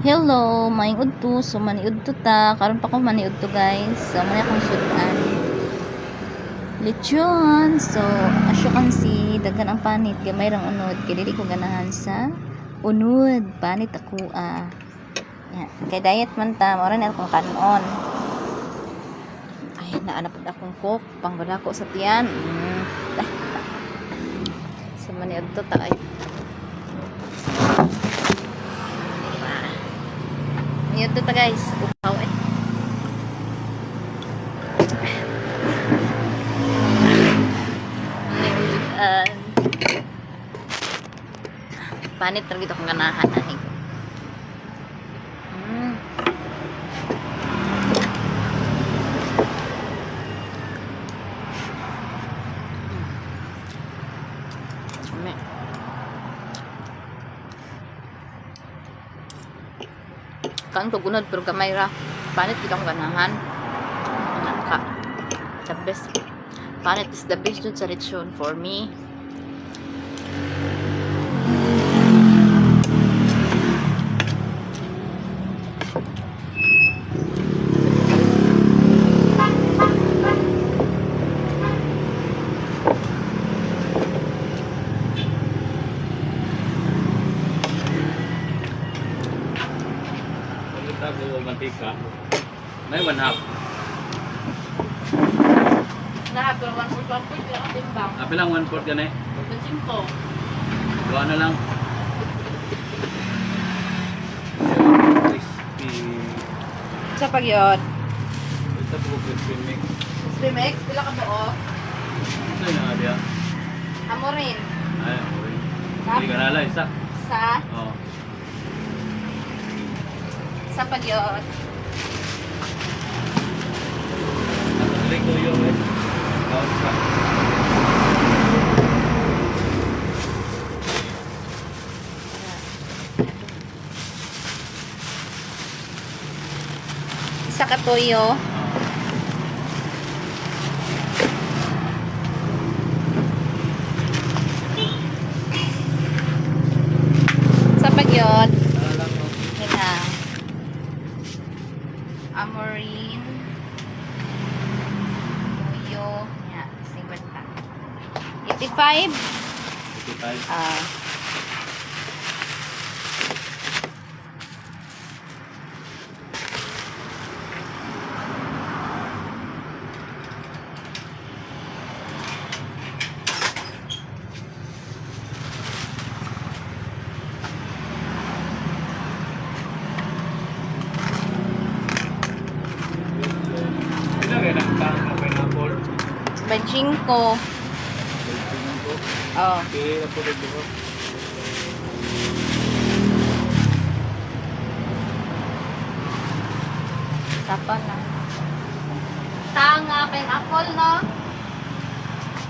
Hello, maayong udto. So maniudto ta. Karon pa ko maniudto, guys. So mao akong sud-an. Lechon. So as you can see, daghan ang panit, gamay rang unod kay dili ko ganahan sa unod. Panit ako ah. Ya, kay diet man ta, mao ra na akong kanon. Ay, naa na pud akong Coke pangbalako sa tiyan. So maniudto ta ay. Diba? Niudto ta, guys. Upaw eh. Niudto. Panit ra gid akong ganahan ani ko. Lami. Kaon ko gunod pero gamay ra. Panit gid akong ganahan. Anak ka. The best. Panit is the best jud sa lechon for me. Pagkita ko mantika. May one half. Na, pero 1.1 lang ang timbang. Api lang one fourth gani. 5. Gawa na lang. Crispy. Sa pagyod. Ito po crispy mix. Crispy mix, pila ka buo? Ito yung nga diya. Amorin. Ay, okay. Hindi ka nala, isa. Sa Oo. Sa pagyod. Nasa ko yung eh. Kaon ka. Isa ka toyo. Oo. Sa pagyod. Tara lang, oh. Yan na. Amorin. Toyo. Yan, 50. 85. 55. Ah. Pila kayo nagtang na pineapple? 25. Oh. Okay, na po dito. Sapa na. Tanga, pineapple, no?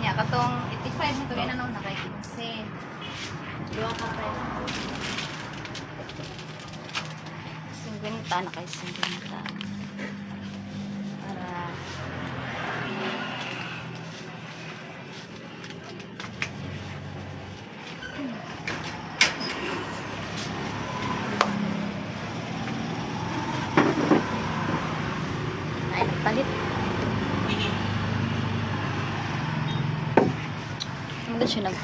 Ya, katong 85 nito kay ano na kay 15. Duha ka pineapple. 50 na kay 50. Para ay, nagpalit. Ano siya nag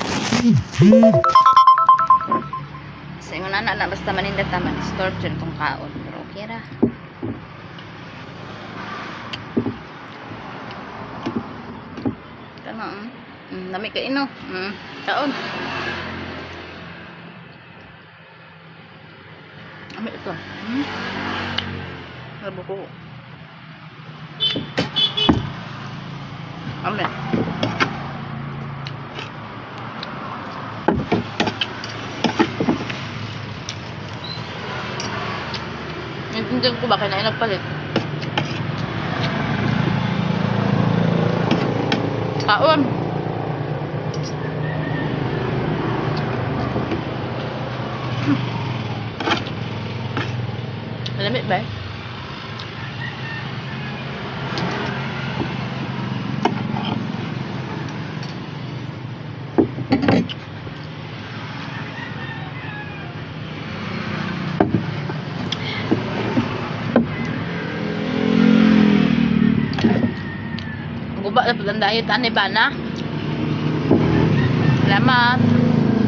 Sa ingon na na basta maninda ta man store dyan itong kaon pero okay ra. Kana lami ka ino. Kaon. Lami ito. Labo ko. Lami. Naintindihan ko ba kaya na nagpalit? Kaon. Malamit ba eh? Guba na pud ang diet ani ba na? Salamat.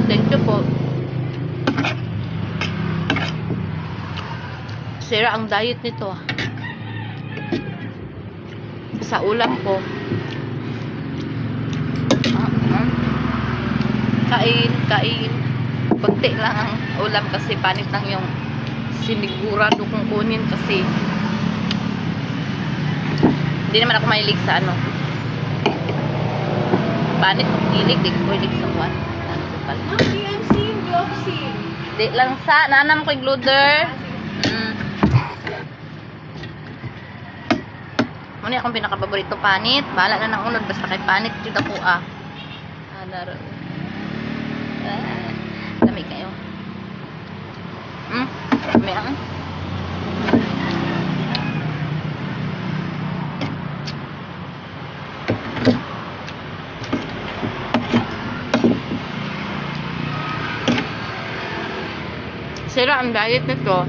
Thank you po. Sira ang diet nito, ah. Sa ulam ko. Ah, ah. Kain, kain. Kunti lang ang ulam kasi panit lang yung sinigurado kong kunin kasi hindi naman ako mahilig sa ano. Panit ako hilig, di ko hilig sa kuwan. Ano ko pala? I'm seeing Globsy. Di lang sa, nanam ko yung gluder. Muna akong pinakapaborito panit. Bahala na ng unod basta kay panit jud ako ah. Ah, naro. Ah, lami kayo. Lami ang. Sira ang diet nito.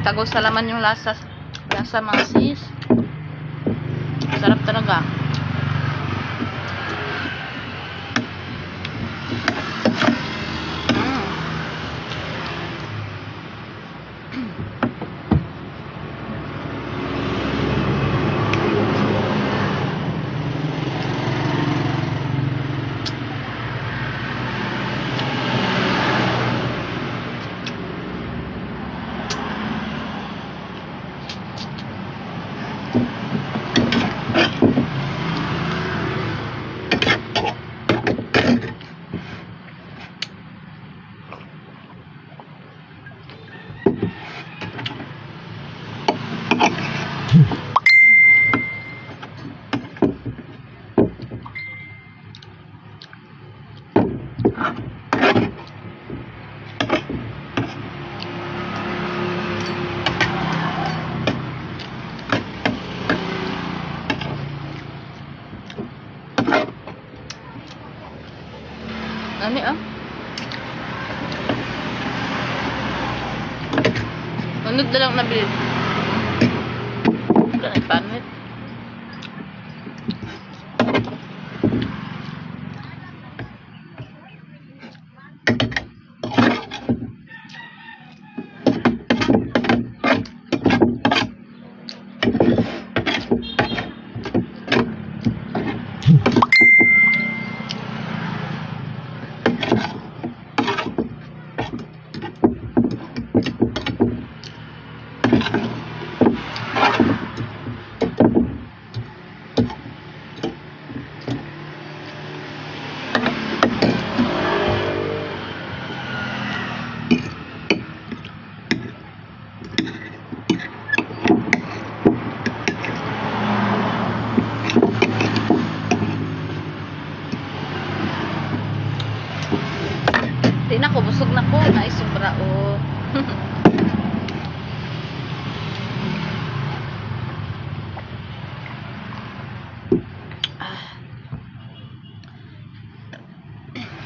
Tago sa laman yung lasa, lasa mga sis. Sarap talaga. Ano ah? Unod na lang nabili. Wala na ipanit. Di na ko, busog na ko. Naisubra o. Ah.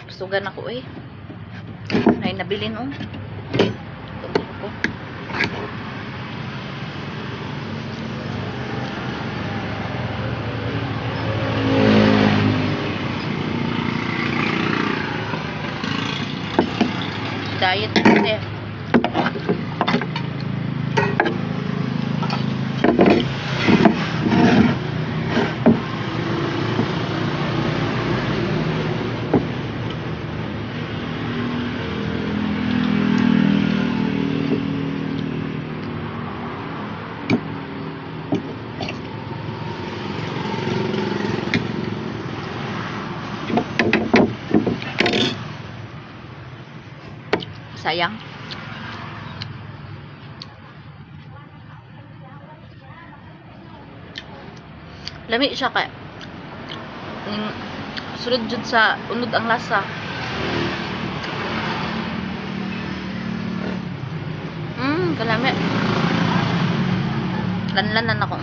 Busugan ako eh. Ay, nabilin oh. Tungkol ko. Diet kasi. Sayang. Lami siya kay ning sulod jud sa unod ang lasa. Kalami. Lanlan na nako.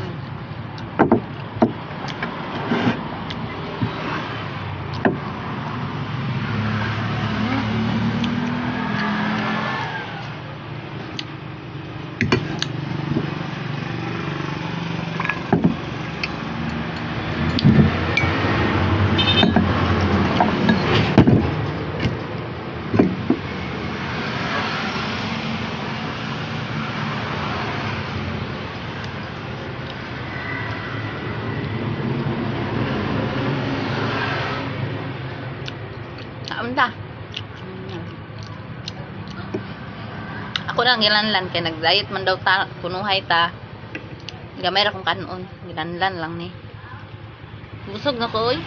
Mura ang gilanlan kay nag-diet man daw ta kunuhay ta. Gamay ra kong kanon, gilanlan lang ni. Busog na ko oy.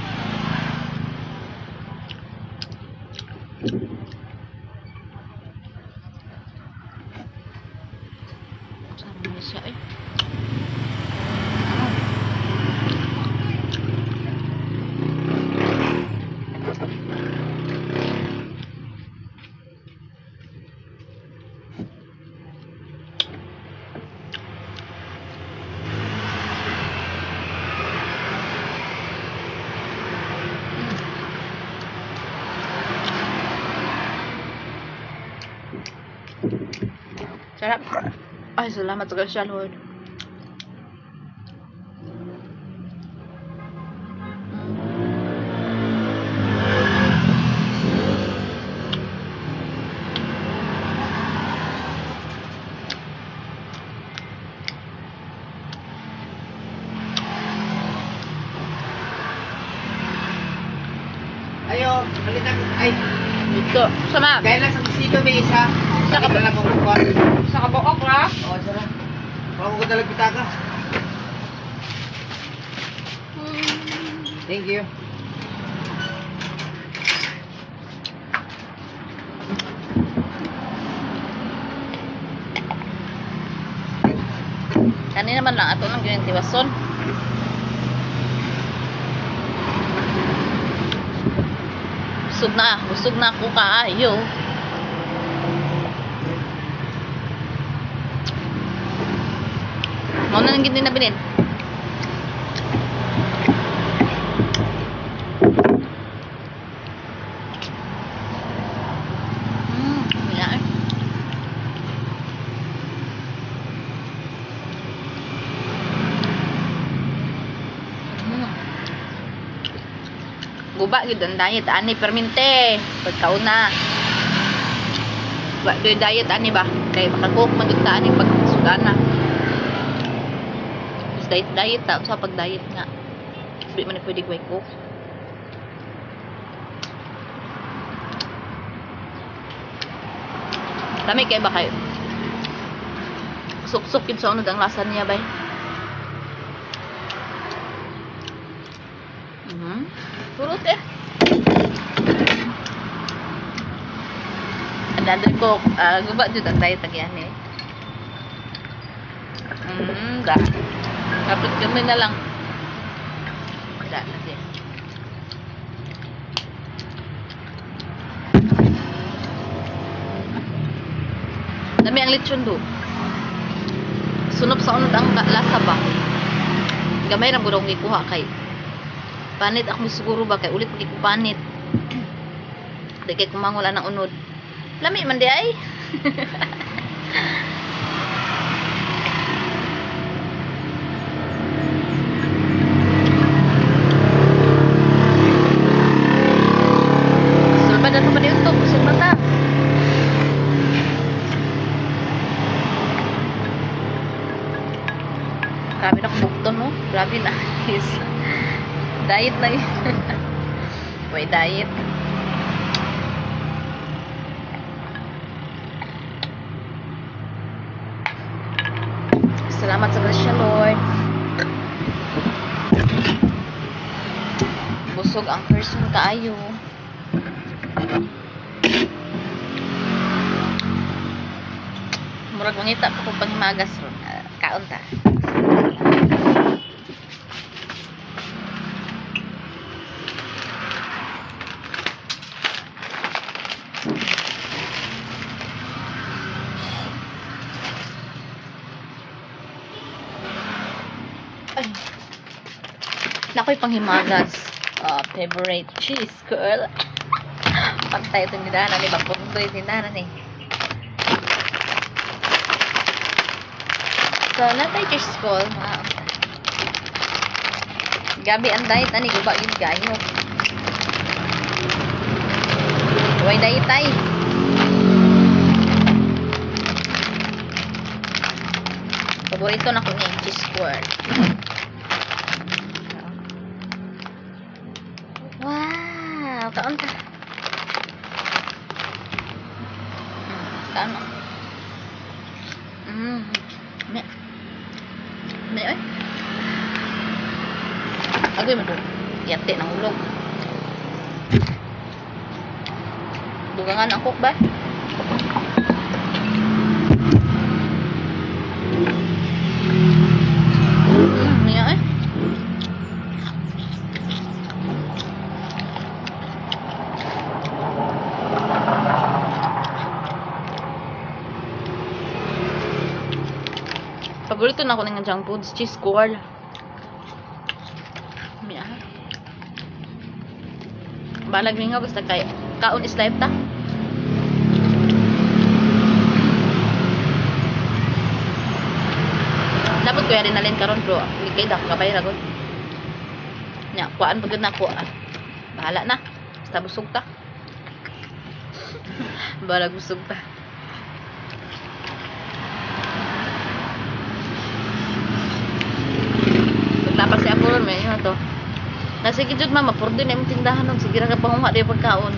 Sarap na siya eh. Sarap. Ay, salamat sa grasya, Lord. Ayo, palitan ko. Ay, Dito. Sama. gaya lang sa kusino may isa. Sa Sa lang akong kukuha. Sa kabuok, ha? Oo, sara. Bago ko talaga pitaka. Thank you. Kanina man lang ato lang yun tiwason. Busog na ako kaayo. Mao na lang gid na bilin. Wala eh. Guba gyud ang diet ani permente pagkauna. Wa gyud diet ani ba kay makacook man gyud ta ani pag sugana. Mas diet diet ta sa pag diet nga. Di man na pwede way cook. Lami kay ba kayo? Suksok yun sa unod ang lasa niya bay. Purot eh. Ang dadal ko, guba jud ang diet agyan eh. Da. Tapos kami na lang. Da, na siya. Dami ang lechon do. Sunop sa unod ang lasa ba? Gamay ra gud akong gikuha kay panit ako siguro ba kay ulit pag ko panit. Di kay kumangol ang unod. Lami man di ay. Sulbad na to ba dito? Busog na ta. Grabe na kubukton, no? Grabe na. Is diet na yun. Wait, diet. Salamat sa grasya, Lord. Busog ang person kaayo. Murag mangita pa kong panghimagas ron. Ah, kaon ta. Ay. Nakoy panghimagas. Ah, favorite cheese girl. Pantay itong tindahan ni Bangkok ito yung tindahan ni. So, natay cheese curl. Mga Gabi ang diet ani guba yun kayo. Way diet ay. Paborito na ko ni cheese curl. Wow, kaon ta. Kaon. Me. Me ay. Agoy man to. Yate ng ulog. Dugangan ang cook ba? Niya eh. Paborito na ako ng junk foods, cheese curl. Miya. Balag nga basta kay kaon is life ta. Dapat kuya rin nalin karon pero hindi kay dako kabay ra gud. Nya, kuan pagod na ko. Ah. Bahala na. Basta busog ta. Bahala busog ta. Paglapas si ako ron, may ano to. Nasige jud mama, purdo na imong tindahan nun. Sige ra ka panguha di pagkaon.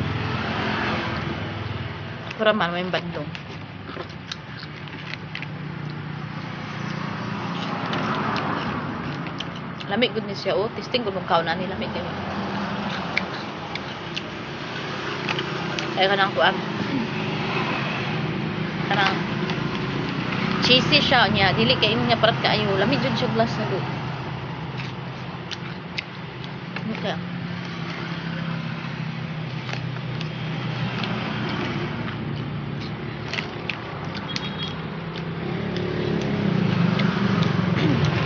Para man may bandong. Lami gud ni siya oh, testing gud mong kaon ani lami kayo. Ay kanang kuan. Kanang cheesy siya niya, dili kay imong niya parat kaayo. Lami jud siya glass na do. Okay.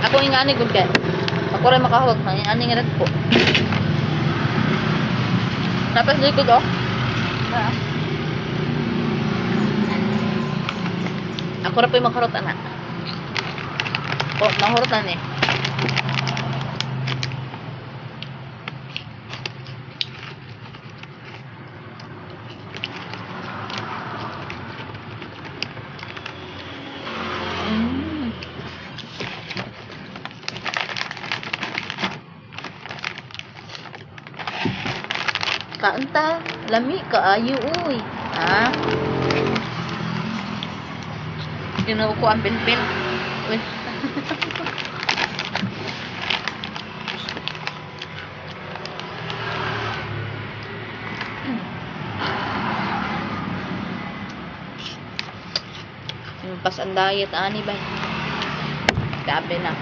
Ako yung ani gud kay. Ako rin makahawag ng ani nga ko. Tapos likod oh. Ba? Ako ra pa yung makarot ana. Oh, mahurot na ni. Mm. Kaanta, lami kaayo uy. Ha? Ginawa ko ang pinpin. Uy. Pas ang diet, ani ba? Grabe na.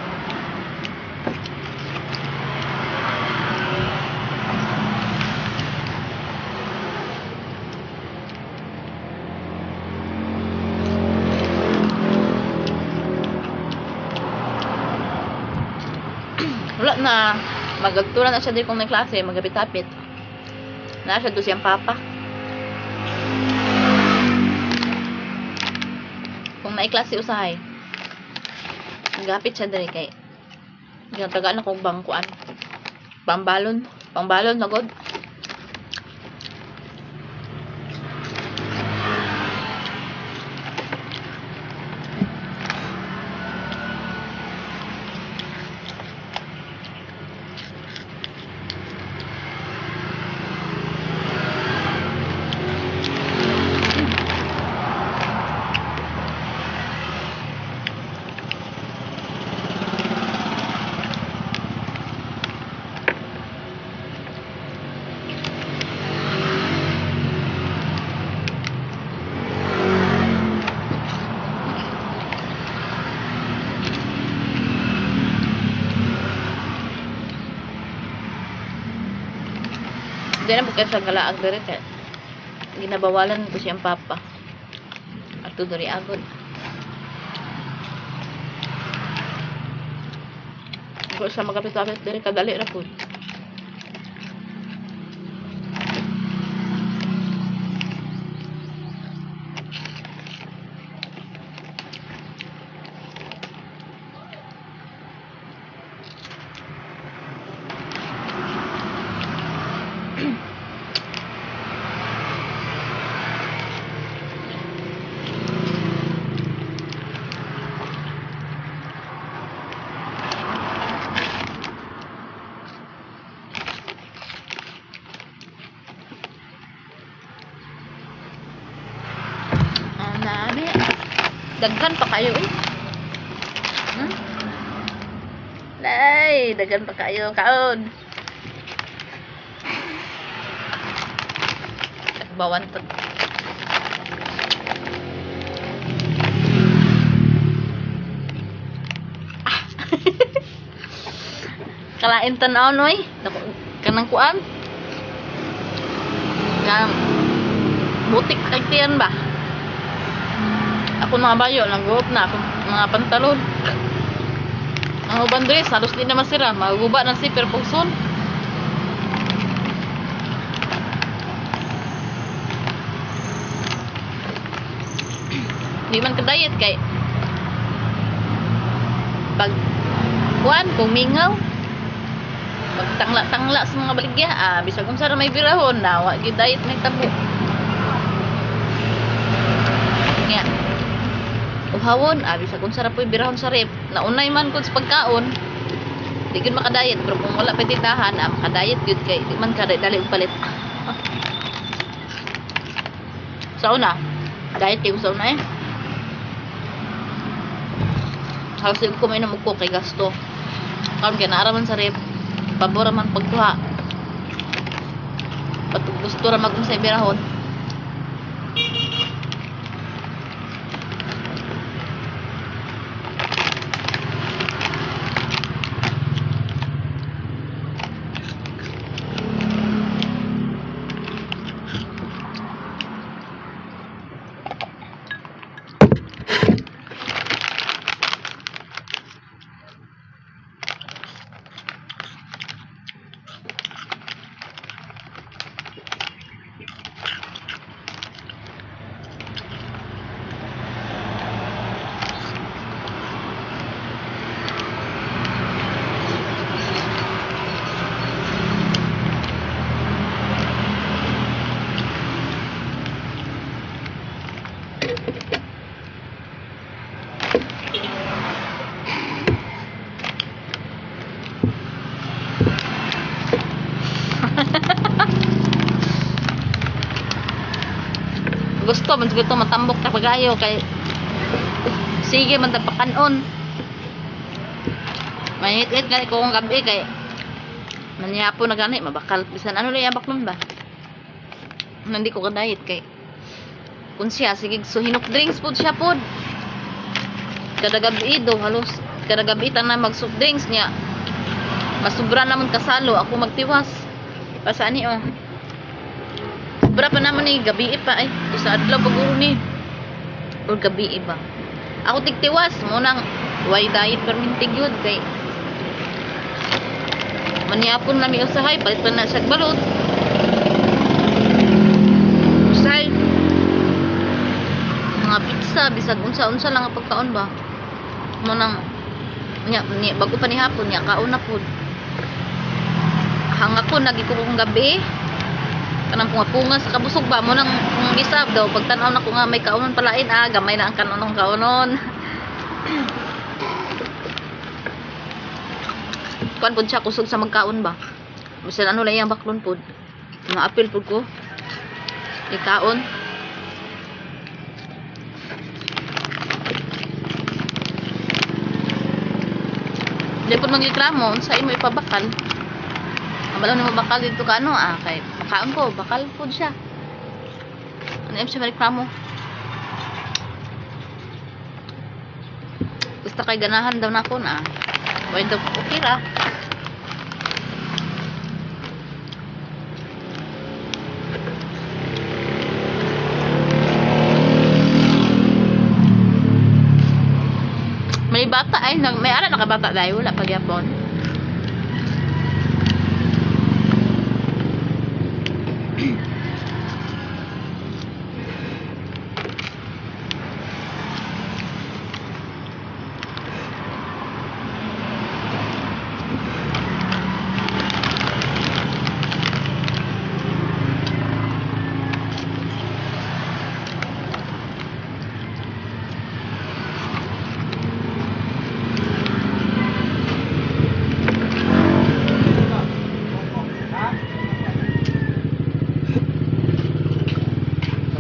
Wala na. Magagtura na siya din kung may klase, magapit-apit. Na siya doon siyang papa. Kung may klase usahay, magapit siya diri kay ginatagaan ako bangkuan. Pambalon, pambalon na god. Hindi na po kayo sa galaag diri kay ginabawalan ko siyang papa. Ato diri agod. Ko sa magapit-apit diri kadali ra pud. Daghan pa kayo eh. Lay, daghan pa kayo kaon. Bawan to. Ah. Kalain tan-aw noy. Kanang kuan. Kam butik kay tiyan ba? Ako mga bayo, nangguop na ako mga pantalon. Ang uban dress, halos di na masira. Maguba na si pero pugson. Di man ka-diet kay pag kuan kung mingaw magtangla-tangla sa mga baligya, ah, bisag unsa ra may birahon na wa gyud diet may tabo nga uhawon, ah, bisag unsa ra po'y birahon sa rep, naunay man kun sa pagkaon, di gyud makadayet. Pero kung wala pa tindahan, ah, makadayet gyud kay di man kada dali og palit. Sa una diet kay ko sa una eh, halos di ko mainom og Coke kay gasto. Karon kay naa ra man sa rep, pabor ra man pagkuha. Patug gusto ra mag-unsay birahon. Gusto man siguro to matambok ta pagayo kay sige man ta pakanon. Manit-it gani ko kung gabi kay manihapon na gani mabakal bisan ano lang baklon ba. Nandi ko ka-diet kay kun siya sige so hinok drinks pod siya pod. Kada gabi do halos kada gabi tanan mag soft drinks niya. Masubra naman kasalo ako magtiwas. Pasani oh. Sobra pa naman ni gabi pa ay sa adlaw paguro ni or gabi ba. Ako tigtiwas mo nang why diet permintig yun kay maniapon na mi usahay palit pa na siya balot. Usahay mga pizza bisag unsa-unsa lang ang pagkaon ba. Mo nang nya, ni, bago pa ni hapon nya kaon na pud. Hanga ko nagi ko kung gabi kanang punga-punga sa kabusog ba mo nang kung bisab daw pagtan-aw na ko nga may kaunon palain, ah, gamay na ang kanon kaunon. Kuan pud siya, kusog sa magkaon ba, bisan ano lang iyang baklon pud, maapil pud ko ikaon. Di pud magreklamo unsa imo ipabakal. Kabalo nimo bakal dito ka ano, ah, kay makaon ko bakal pud siya. Ano siya mareklamo, basta kay ganahan daw nako na why daw, okay ra. May bata ay nag may ara nakabata dahil wala pa gyapon.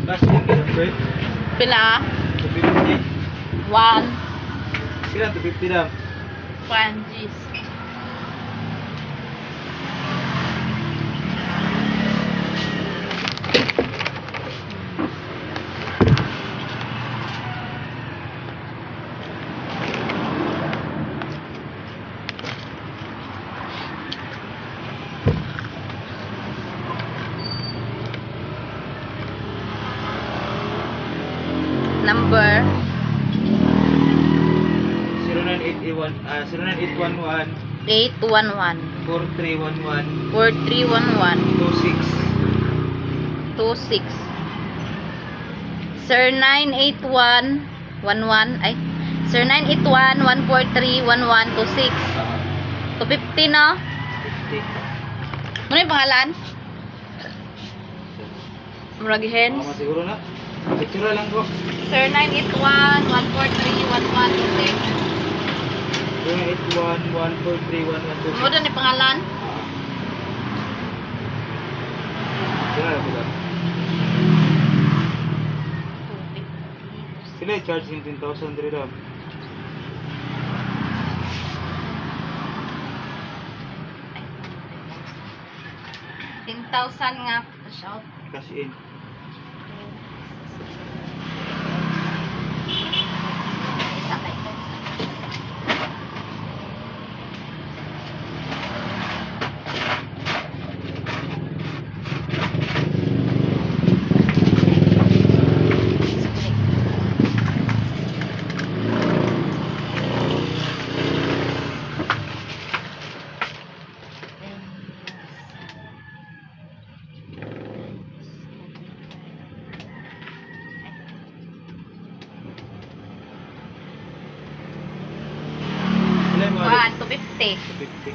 Plastic, eh, Pila? 250. 1. Sila, 250 lang. 1 G's. Number 09881, 09811 811 4311 4311 26. 26. Sir 981 11 ay Sir 981 143 1126. 250 no? 50. Ano yung pangalan? Murag hens. Mga siguro na. Picture lang ko. Sir 981 143 1126. 081 143 1126. Mo ni pangalan? Sila lang ba? Sila i-charge yung 10,000 diri daw. Ay, 10,000 nga cash out. Cash in. Isa kay. Sila yung mga 1, 250. 250.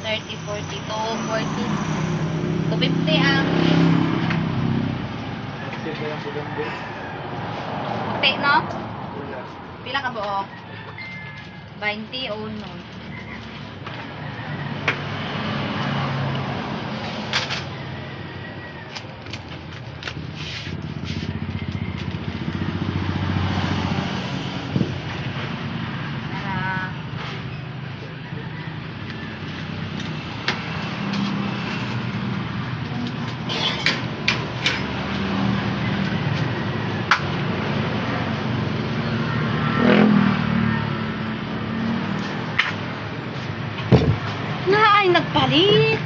30, 40, 240. 250 ang Sila yung bugambo. puti, no? Wala. Pila ka buok? 21. Tara. Na ay nagpalit.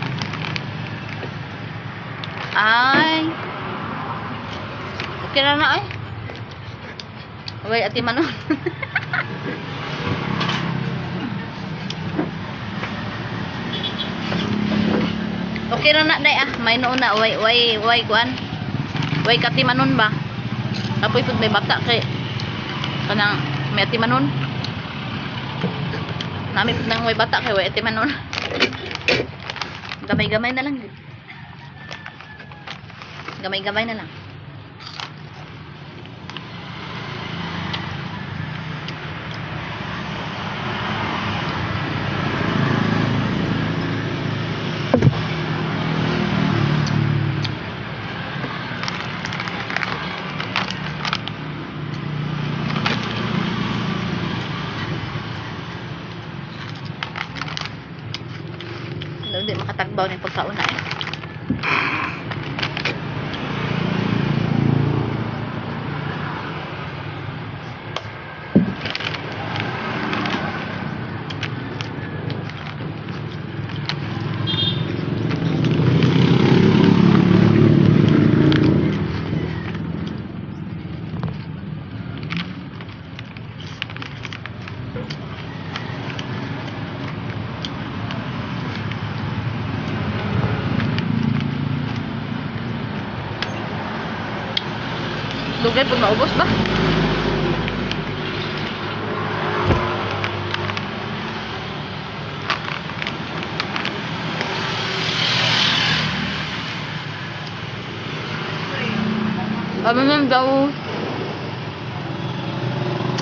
Ay. Okay na na ay. Way ati manon. Okay ra na day ah, may noon na way way way kuan. Way kati manon ba? Kapoy pud may bata kay kanang may ati manon. Nami pud nang way bata kay way ati manon. Gamay-gamay na lang. Gud. Gamay-gamay na lang. Hindi makatagbaw ng pagkauna eh. Dugay pag maubos ba? Kami nun daw,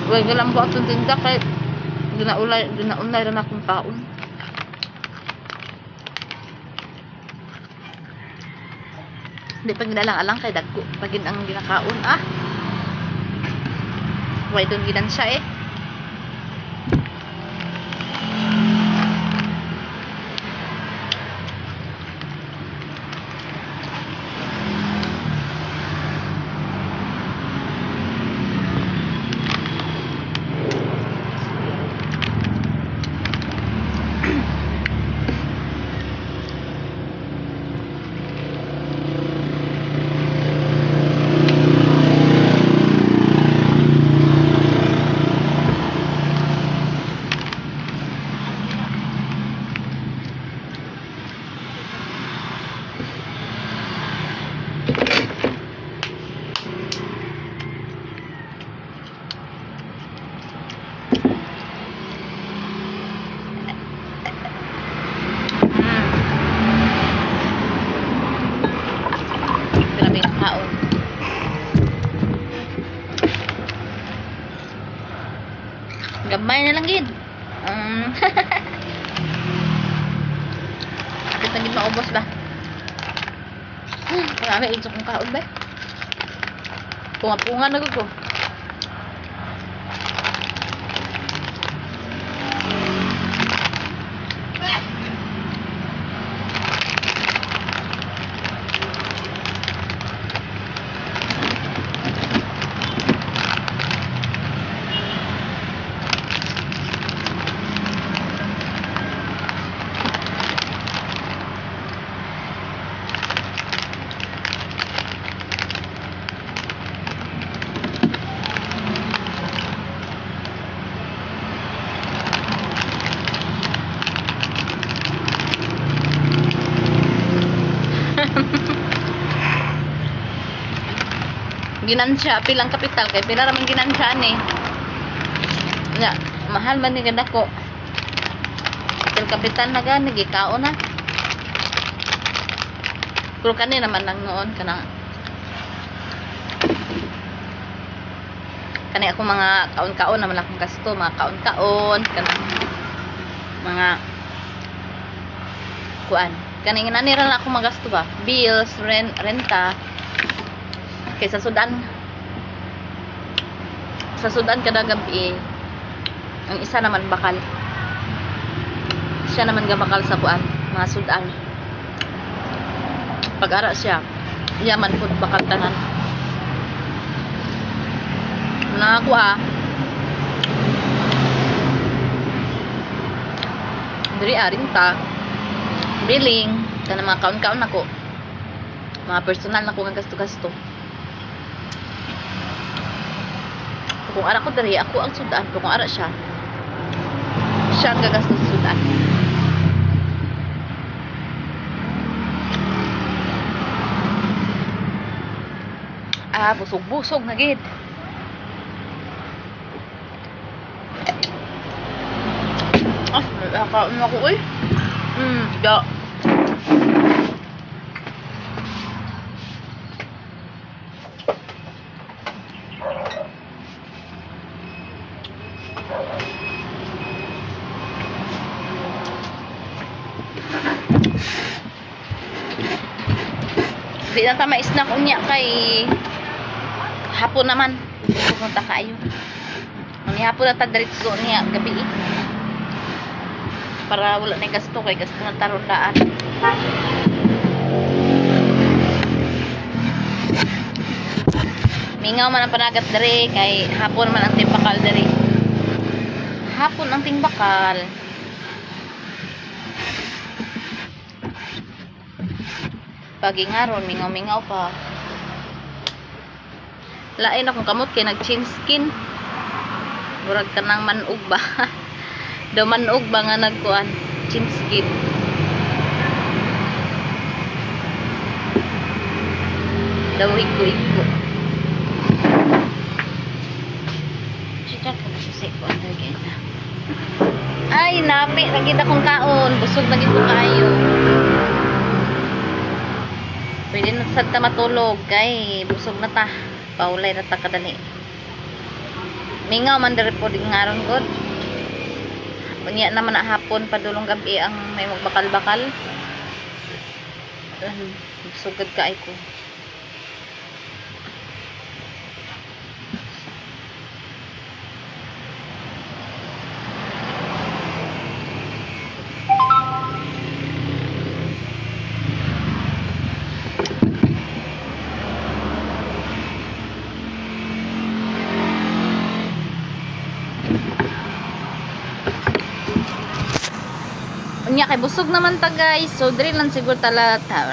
wag lang po atong tinda kay ginaulay rin akong kaon. Hindi pa ginalang-alang kay dagko pagin ang ginakaon ah. Why don't ginansya eh. Grabe ang kaon. Gamay na lang gid. Kapit na gid maubos ba? Grabe ito kong kaon ba? Punga-punga na gud ko. Ginansya, pilang kapital kay pila ra man ginansya ni. Nya, mahal man ni ganda ko. Pil kapital na gani gikaon na. Pero kani naman lang noon kanang kani ako mga kaon-kaon naman akong gasto, mga kaon-kaon, kanang mga kuan. Kani nga nani ra na ako magasto ba? Bills, rent, renta. Kay sa sudan kada gabi ang isa naman bakal. Siya naman gabakal sa kuan, mga sudan. Pag ara siya, yaman pud bakal tanan. Na ako ah. Diri arin ta. Billing, kanang mga kaon-kaon nako. Mga personal nako nga gasto-gasto. Kung ara ko diri, ako ang sudan. Pero kung ara siya, siya ang gagasto sa sudan. Ah, busog-busog na gid. Ah, nakaon ako uy. Da. Di na ta ma-snack unya kay hapon naman. Pupunta kaayo. Ang hapon na ta diretso niya gabi eh. Para wala na yung gasto kay gasto na taron daan. Mingaw man ang panagat dere kay hapon man ang timbakal dere. Hapon ang timbakal. Pagingaron, mingaw-mingaw pa. Lain akong kamot kay nag-chin skin. Murag ka ng manog ba? Daw manog ba nga nagkuan? Chin skin. Daw higko-higko. Chika ka na sa kuan dali na. Ay, nami, nakita kong kaon. Busog na gid ko kaayo. Pwede na sad ta matulog kay busog na ta. Paulay na ta kadali. Mingaw man diri po di ngaron god. Unya naman na hapon padulong gabi ang may magbakal-bakal. Busog gud kaay ko. Unya kay busog naman ta, guys. So diri lang siguro tala ta.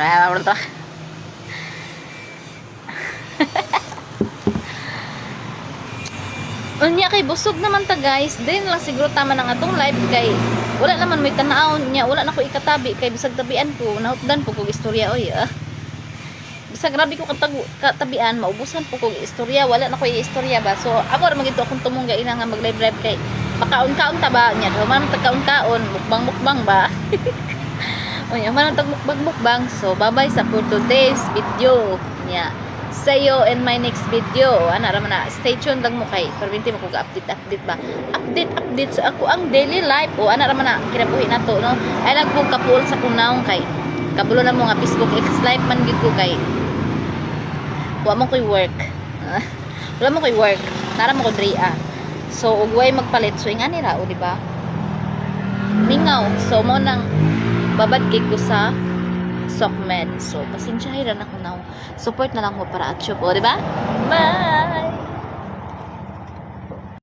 Unya kay busog naman ta, guys. Diri na lang siguro tama na nga atong live kay wala naman may tan-awon nya, wala na ko ikatabi kay bisag tabian ko nahutdan po kog istorya oy ah. Bisag grabe ko katago katabian, maubusan po kog istorya, wala na ko istorya ba. So ako ra magito akong tumong ina nga mag live live kay makaon-kaon ta ba nya, human man kaon-kaon, mukbang-mukbang ba. Unya man tag mukbang-mukbang. So bye-bye sa for today's video nya. See you in my next video. Ana ra man na. Stay tuned lang mo kay perminti mo kog update update ba. Update update sa ako ang daily life. O ana ra man na kinabuhi nato, no. Ay lang ko kapuol sa kong naong kay kabulo na mo nga Facebook X live man gid ko kay wa mo koy work. Wala mo koy work. Nara mo ko diri ah. So ug way magpalit, so ingani ra o, di ba? Mingaw. So mo nang babad kay ko sa SOCMED. So pasensya ra na ko now. Support na lang mo para at o, di ba? Bye.